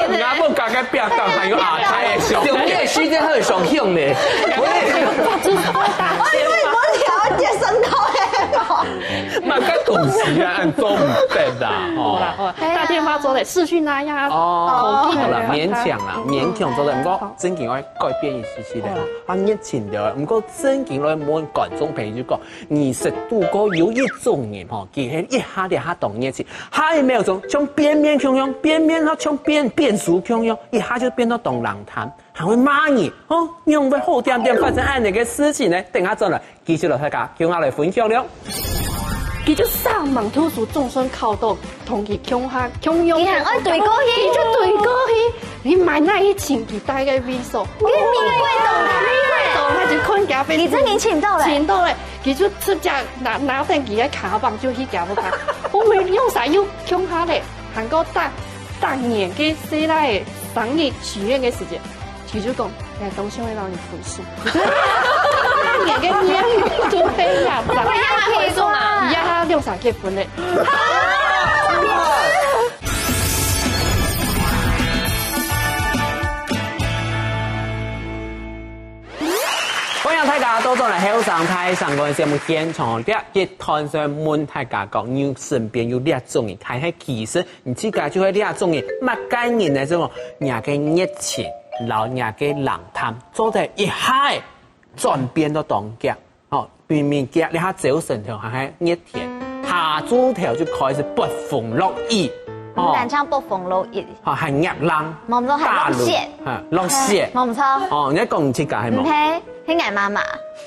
真的。阿婆剛剛表達還有阿太个相片。用你个時間很爽用呢。我也是。哎，我，我了解深度了。嘛，該東西啊，恁做毋得啦，吼。好啦，好啦，打電話做得，視訊啊呀。哦，好啦，勉強啦，勉強做得。毋過，好。正經愛 改變一息息个吼，哦。啊，熱情个。毋過正經來問觀眾朋友就講，你識堵過有一種人吼，佢係一下就下當熱情，下一秒鐘像變面共樣，變面好像變，變數共樣，一下就變到當冷淡，還會罵你，吼，你會好點點發生恁樣个事情呢？等下轉來 繼續摎大家共下來分享了。佢就煞猛讀書，總算考到同佢共下共樣个。佢還愛追過去。佢就追過去，佢買哪一千幾大个位所。佢名貴到哪？名貴到，他就看佢佢真的請到了。請到了，佢就直接拿，拿等佢个卡包就去佢屋下。我們用啥又共下咧？還過大，大年个細倈个生日許願个時間， 佢就講，哎，當想愛摎你分手。你个願望就被壓榨。我也還分手嘛。呀，兩儕結婚咧。歡迎大家倒轉來後生大聲公个節目現場，這一段想問大家講，你身邊有這種人，但係其實 你自家就係這種人，麼个人來做麼个熱情，摎麼个冷淡，做得一下仔轉變到當遽。吼，明明遽這下朝晨頭還係熱天，下晝頭就開始發風落雨，吼，你講像發風落雨。吼，還落冷，無錯，還落雪。大雷，哈，落雪。無錯。哦，你在講你自家係無？毋係，係𠊎媽媽。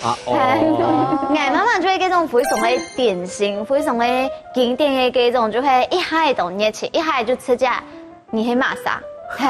啊，哦。𠊎媽媽就係這種非常个典型，非常个經典个這種，就係一下仔當熱情，一下仔就直接 你係麼儕？嘿，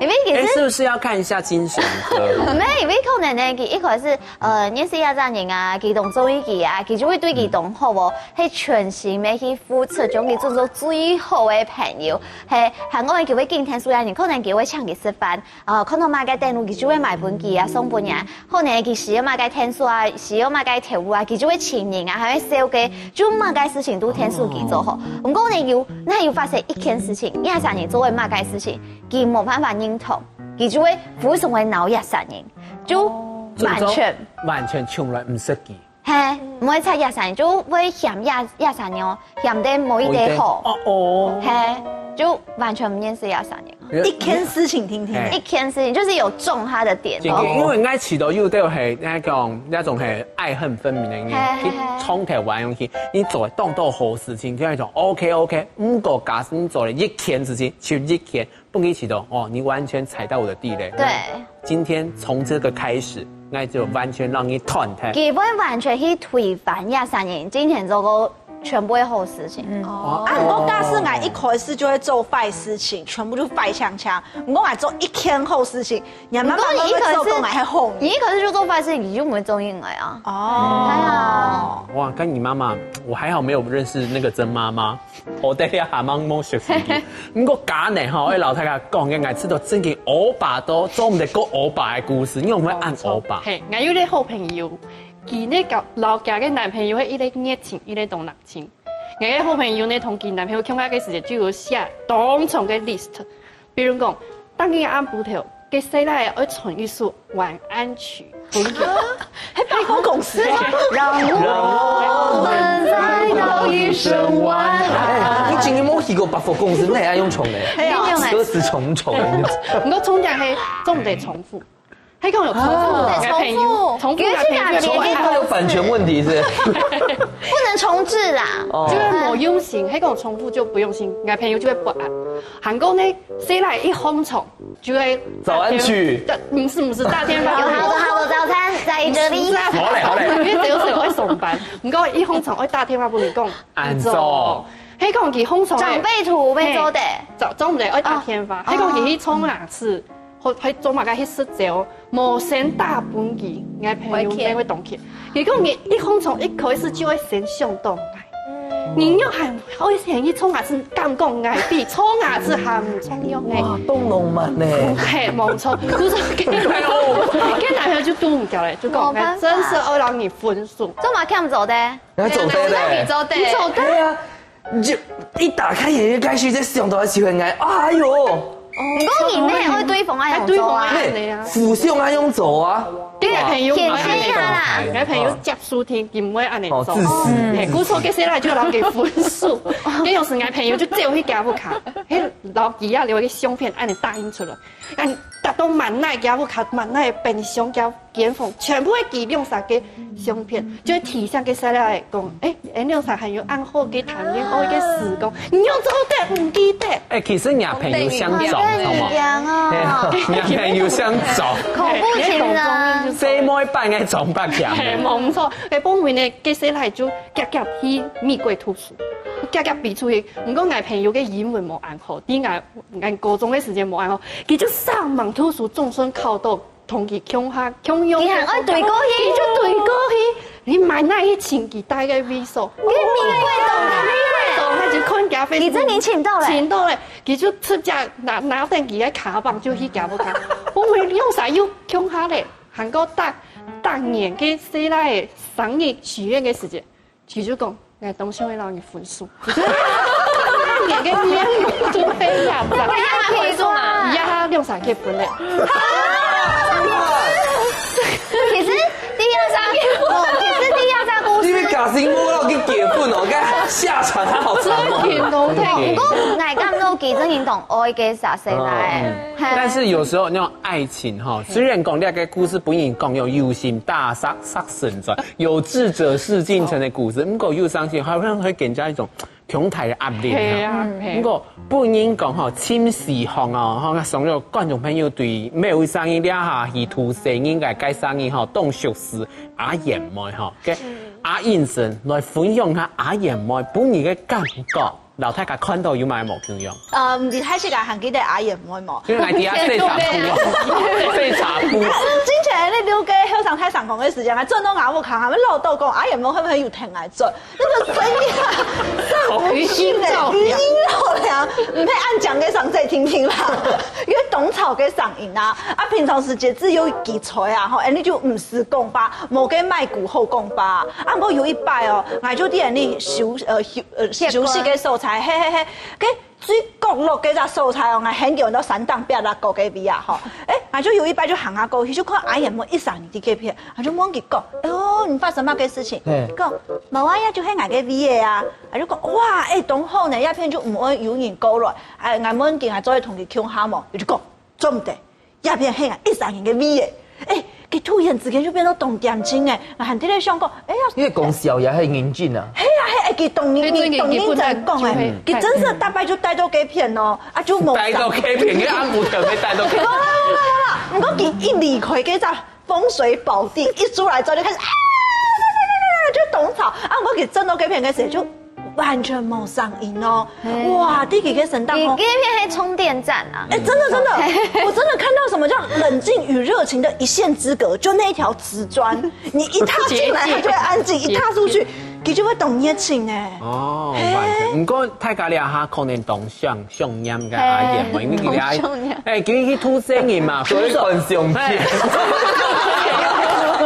因為其哎，實是不是要看一下精神科？毋係，因為可能呢，佢一開始，呃，認識這隻人啊，佢當中意佢啊，佢就會對佢當好哦，係全心个去付出，將佢做做最好个朋友。嘿，還講佢會緊𢯭手个人，可能佢會請佢食飯，呃，看到麼个等路，佢就會買分佢啊，送分人啊。 可能佢需要麼个𢯭手啊，需要麼个頭路啊，佢就會尋人啊，還會紹介，就麼个事情都𢯭手佢做好。毋過呢，有，若有發生一件事情，這儕人做个麼个事情，佢無辦法認同，佢就會非常个惱這儕人，就完全，完全從來毋識佢。嘿，毋會睬這儕人，就會嫌這，這儕人哦，嫌得無一點好。哦，哦。嘿，就完全毋認識這儕人。 一件事情定定。嘿。一件事情，就是有中他的點。真个，哦。因為𠊎試著有兜係，該種，該種係愛恨分明个人，嘿，嘿，嘿。去撞頭玩遊戲，你做當多好事情，就那種OK，OK，毋過假使你做了一件事情，就一件，分佢試著，哦，你完全踩到我的地雷。對。今天從這個開始，那就完全讓你斷開。佢會完全去推翻這儕人，今天做過 全部个好事情。嗯。哦。啊，毋過假使𠊎一開始就會做壞事情，全部就壞槍槍。毋過𠊎做一件好事情，人家慢慢會做講𠊎係好人。你一開始就做壞事情，你就毋會中意𠊎啊。哦。哎呀。哇，跟你媽媽，我還好沒有認識那個曾媽媽。我對你還蠻熟悉的。毋過假呢吼，我摎大家講个，𠊎知道正經歐巴都做毋得過歐巴个故事，你有無恁歐巴？嘿，𠊎有個好朋友，佢呢，摎，摎佢个男朋友係一個熱情，一個當冷 情。𠊎个好朋友呢，同佢男朋友共下个時節就有寫當長个list，比如講，當日暗晡頭，个細倈愛唱一首晚安曲，分佢。係百貨公司嗎？让我们再道一声晚安。哎，你今天没去过百货公司，那还用唱的？没有哎。歌词重唱。不过重点係做毋得重复，係講有重复，啊。重复，重复，重复，比如去哪里？它有版权问题是不是？不能重置啦。哦。就係無用心，係講重复就不用心，男朋友就會不安。還過呢，細倈一䟘床， 就會早安曲。打電話，毋係，毋係，打電話。有好的，好的早餐在這裡。毋係啊。好嘞，好嘞。因為有時會上班，毋過一䟘床會打電話分你講，恁早。係講佢䟘床咧，長輩圖愛做得。嘿，做，做毋得，愛打電話。哦。係講佢去沖牙齒，或，或做麼个去食朝，無先打分佢，𠊎朋友會，會當氣。佢講佢一䟘床一開始就會先想到𠊎。 你又還會嫌去沖牙齒，敢講𠊎比沖牙齒還毋重要呢？哇，當浪漫呢。係，無錯。故所，該男朋友就堵毋牢咧，就講，無辦法。哎，真係愛讓你分手。做麼个毋做得？你做得咧。你做得。對啊，你就一打開眼就開始在想到喜歡愛，哎喲。 毋過你乜愛對方愛仰做啊？哎，對方愛恁樣啊。互相愛仰做啊。該男朋友，天天啊啦。男朋友接收聽，佢毋會恁樣做。哦，自私。哎，故所該細倈就摎佢分手。該有時男朋友就走去佢屋下，嘿，摎佢啊留一個相片，恁樣打印出來，恁打到滿哪佢屋下，滿哪冰箱佢 間房全部係佢兩儕个相片，就會提醒該細倈講，哎，𠊎兩儕還有恁好个談戀愛个時光，你仰做得毋記得？哎，其實若朋友想找，好無？哎呀，若朋友想找，恐怖情人。細妹版个張伯強。嘿，無錯。哎，後尾呢，該細倈就遽遽去美國讀書，遽遽飛出去。毋過𠊎朋友个英文無恁好，在𠊎，𠊎高中个時間無恁好，佢就上網讀書，總算考到 同佢共下共樣个，佢還愛對過去。佢就對過去，你滿哪去尋佢戴个位所。佢美國懂个咩？懂，佢就看佢个Facebook。佢真經尋到咧。尋到咧，佢就直接拿，拿等佢个卡棒就去佢屋下。我們兩儕又共下咧，還過逐，逐年个細倈个生日許願个時節， 佢就講，𠊎當想愛摎你分手。你个面容都變樣了。會讓他分手嗎？呀，兩儕結婚咧。其實第二張，哦，其實第二張故事，你們假心摸到去結婚哦，看下場還好慘哦。真的哦。不過，不過，𠊎感覺佢真經當愛該細倈仔。嗯。嘿。但是有時候那種愛情哈，雖然講這個故事本人講有有心大殺殺神轉， 有志者事竟成的故事，毋過有時候好像會給人家一種強大的壓力哈。係啊，係。毋過本人講吼，親自吼啊，吼，想到觀眾朋友對每一儕人這下去讀書人个介紹人吼，當熟識阿燕妹吼，OK，阿燕先來分享下阿燕妹本人个感覺。 摎大家看到有麼个無共樣？呃，毋知大自家還記得阿燕妹無？因為𠊎知啊，細茶鋪哦，細茶鋪。之前你了解後生大聲公个時間啊，轉到𠊎屋下，𠊎老豆講阿燕妹會不會有聽𠊎轉？那個聲音啊，上不去呢，語音好了，毋係恁講个上這聽聽啦，因為當吵个聲音啊，啊，平常時節只有佢在啊，吼，恁樣就毋使講吧，無个麥克好講吧。啊，毋過有一擺哦，𠊎就在恁樣休，呃，休，呃，休息个所在，嘿嘿嘿， 該最角落該隻所在哦，𠊎喊佢到山頂壁那高个位啊吼。誒，𠊎就有一擺就行啊過去，就看阿燕妹一儕人在該片，𠊎就問佢講：「哦，你發生麼个事情？」嘿。講：「無啊，也就係𠊎个位仔啊。」𠊎就講：「哇，誒，當好呢，這片就毋會有人過來。」誒，𠊎問佢還做得同佢共下無？佢就講：「做毋得。」 這片係𠊎一儕人个位仔。誒，佢突然之間就變到當恬靜誒，𠊎還在該想講，哎呀，你係講笑也係認真啊？係啊，係，誒，佢當認，佢當認真講誒，佢真係逐擺就戴到該片哦，啊，就無。戴到該片，你暗晡頭愛戴到該片。無啦，無啦，無啦，毋過佢一離開該隻風水寶地，一出來之後就開始啊，就當吵，啊，毋過佢轉到該片个時候就 完全無聲音哦。哇，第幾个聲道哦？你這片係充電站啊？哎，真的真的，我真的看到什麼叫冷靜與熱情的一線之隔，就那一條瓷磚，你一踏進來，它就會安靜，一踏出去，它就會懂你的情哎。哦，完全。毋過大家這下可能當想，想念个阿燕嘛，因為佢這下，哎，佢去讀書人嘛，所以看相片，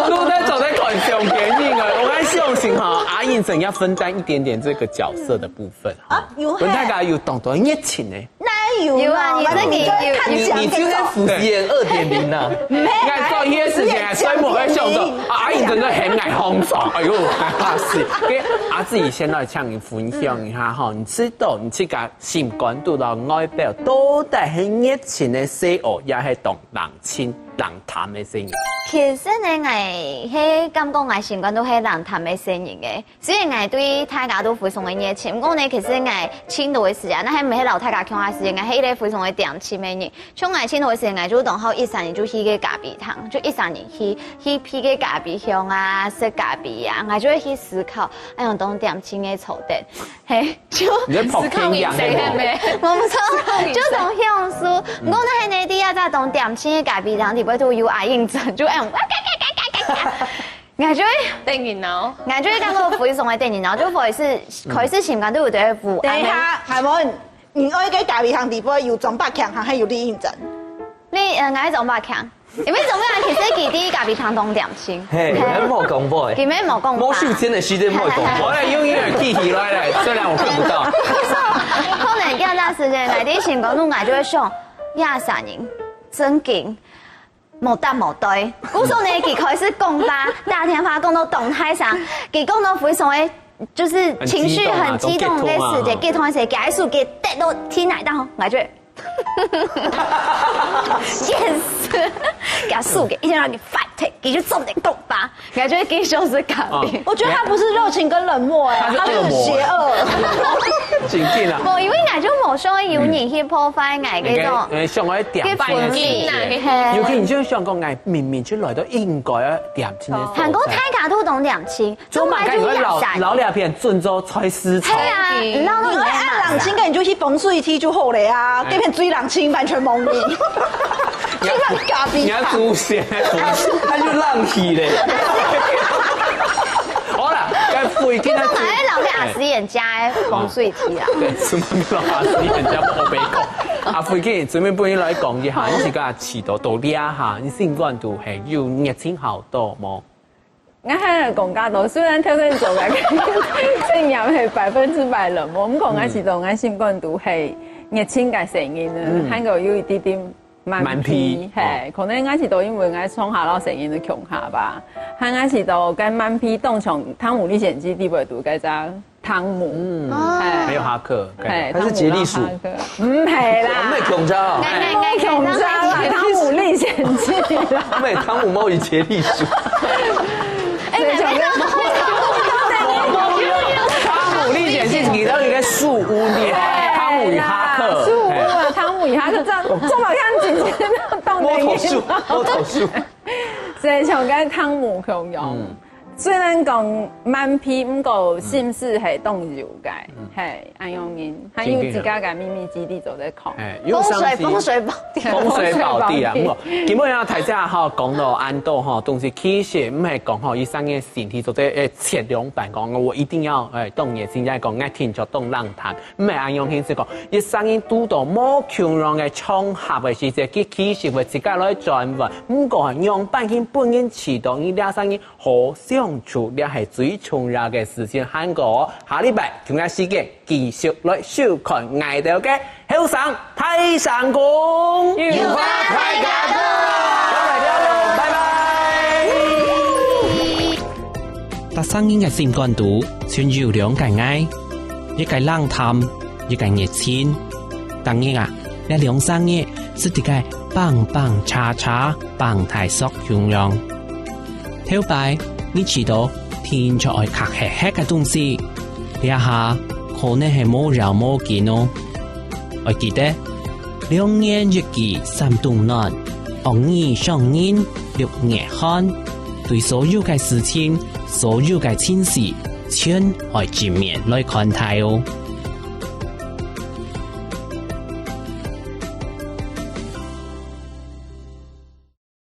都在走在看相片，因為𠊎相信哈，阿燕想要分擔一點點這個角色的部分。 啊，有嘿。大家有當多熱情呢。哪有啊，你這个有。你，你就是服務員二點零啊。哎，做這个事情啊，所以我會想說，啊，阿英真的很愛放鬆。哎呦，跟阿志先來請你分享一下哈，你知道你自家心肝肚到外表到底係熱情个細人，也係當冷清、冷淡个細人？其實呢，𠊎係感覺𠊎心肝肚係冷淡个細人个。 雖然𠊎對大家都非常个熱情，毋過呢，其實𠊎盡多个時間，該還毋係摎大家共下時間，𠊎係一個非常个恬靜个人。像𠊎盡多个時間，𠊎就當好一儕人就去个咖啡廳，就一儕人去，去別个咖啡香啊，食咖啡啊，𠊎就會去思考，哎喲，當恬靜个坐等，嘿，就你在跑天涯係無？無錯，就當享受。毋過呢，係呢，第一隻當恬靜个咖啡廳，裡背都有阿英陣，就哎喲，哇，嘎嘎嘎嘎嘎嘎。 𠊎就會得人惱。𠊎就會感覺非常个得人惱，就開始，開始心肝肚有點不安。等一下，海文，你愛个咖啡廳裡背有莊百強，還係有李應珍？你，呃，𠊎莊百強，因為莊百強其實佢在咖啡廳當恬靜。嘿，嘿。你無講過欸。佢無講過。無收錢个時間無講過。好了，永遠記起來了，雖然我看不到。可能這段時間，𠊎在心肝肚，𠊎就會想，這儕人，正經。 無答無對。故所呢，佢開始講話，打電話講到當大聲，佢講到非常个，就是情緒很激動个時節，很激動啊，激動个時節，佢手機跌到地泥當，𠊎就會，yes，佢手機一定要你反退，佢就重點講話。 感覺繼續是咖啡。啊。我覺得他不是熱情跟冷漠欸，他是惡魔。他是邪惡。真緊啊。無，因為𠊎就無想要有人去破壞𠊎該種，呃，想要恬靜个時間。該氛圍。嘿。尤其你就想講，𠊎明明就來到應該要恬靜个所在。還講大家都當恬靜，做麼个你會老，做麼个就老兩片準做菜市場？對啊，你鬧到你愛暗冷清个，你就去風水區就好了呀，哎。該片最冷清，完全無人。 你要，你要祖先，他就浪起嘞。好啦，該回去呢。這種還是老个阿師爺家个風水題啦。對，什麼老阿師爺家不好背講？啊，回去準備不如來講一下，你自家試著到這下，你心肝肚係有熱情好多無？ 𠊎還講較多，雖然頭先講个正業係百分之百冷漠，毋過𠊎試著𠊎心肝肚係熱情个細人呢，嗯。還過有一點點蠻皮，蠻皮，嘿，哦。可能𠊎試著因為𠊎從小摎細人仔共下吧，還𠊎試著該蠻皮當像湯姆歷險記裡背肚該隻 湯姆。嗯，哦。嘿。還有哈克，OK。嘿，他是傑利鼠。湯姆摎哈克。毋係啦。毋係恐龍啊。哎，哎，哎，恐龍啊，湯姆歷險記啦。毋係湯姆貓與傑利鼠。哎，沒有，沒有。湯姆歷險記是其中一個樹屋的，哎，湯姆與哈克。樹屋啊，湯姆與哈克，這，這麼看真正當摸頭樹，摸頭樹。所以像該湯姆共樣。嗯。 雖然講蠻皮，毋過心思係當有个，嗯。嘿，恁樣人，還有自家个秘密基地做得講。哎，有風水，風水寶地。風水寶地啊，風水寶地。毋過，今晡日啊，大家吼，講到恁多吼，東西其實毋係講吼，一儕人身體做得，哎，切兩半，講我一定要，哎，當熱情，也講愛定著當冷淡，毋係恁樣形式講，一儕人堵到無共樣个場合个時節，佢其實會自家來轉換，毋過樣般形分人知道，你這儕人 好相處，這係最重要个事情。還過下禮拜同樣時間繼續來收看𠊎兜个後生大聲公，有話大家講。拜拜，拜拜。逐儕人个心肝肚，全有兩個𠊎，一個冷淡，一個熱情。逐日啊，這兩儕人就在該蹦蹦恰恰，蹦大索共樣。 頭擺，你試著定著愛較核核个東西，這下可能係無要無緊哦。愛記得，良言一句三冬暖，惡語傷人六月寒。對所有个事情，所有个情緒，全愛正面來看待哦。